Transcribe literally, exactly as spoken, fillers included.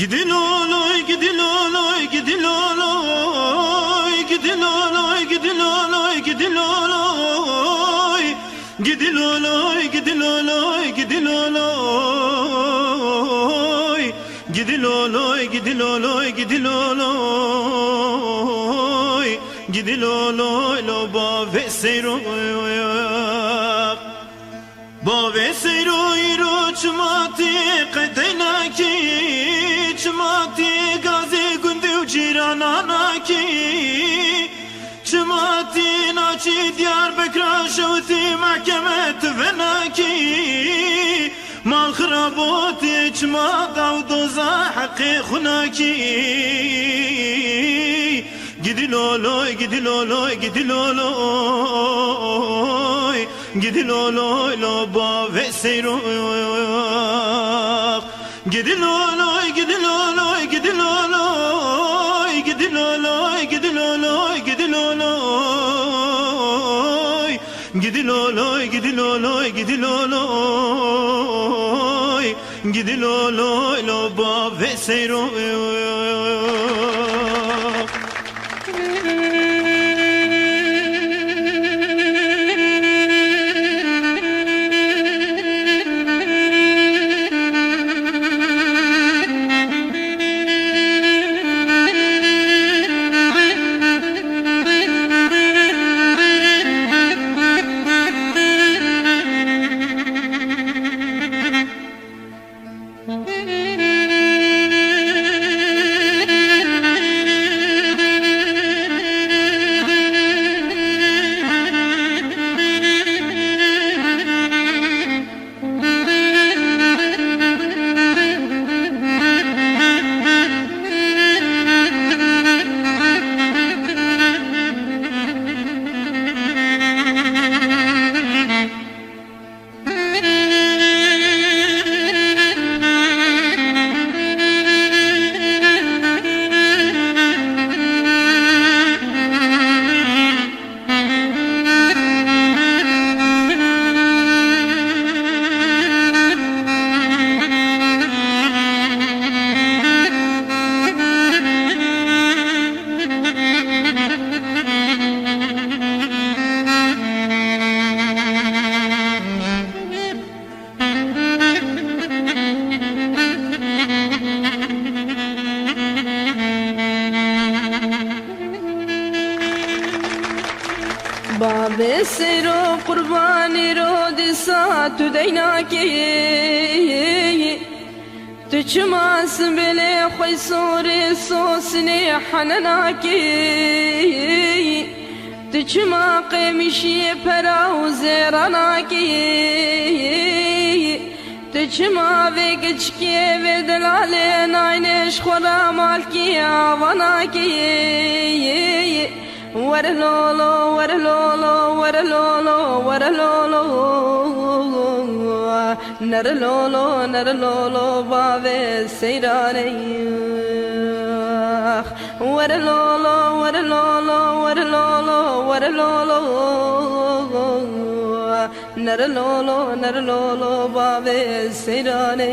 Gidi loloy, gidi loloy, gidi loloy, gidi loloy, gidi loloy, gidi loloy. Gidi loloy, gidi loloy, gidi loloy. Gidi loloy, gidi loloy, gidi loloy. Gidi loloy, lo bavê seyro. Bavê seyro îro çima tê qedey nakî, çima tê gazê gundê û cîrana nakî, çima tê naçî Diyarbekira şewtî mehkeme tu venakî, mal xirabotê çima daw doza heqê xunakî. Gidi loloy, gidi loloy, gidi loloy. Gidi loloy lo bavê seyrox. Gidi loloy, gidi loloy, gidi loloy. Gidi loloy, gidi loloy, gidi loloy. Gidi loloy, gidi loloy, gidi loloy. Gidi loloy lo bavê seyrox. Bavê seyro qurbanî ro dîsa tu deynakî. Tu çima simbêlê xwe sorê sosinê henenakî? Tu çima qêmişiyê pera û zêranakî? Tu çima vê giçkê vê delalê naynê ji xwe re malkî avanakî? Were lolo, were lolo, were lolo, were lolo. Nere lolo, nere lolo, bavê seyranê. Were lolo, were lolo, were lolo, were lolo. Nere lolo, nere lolo, bavê seyranê.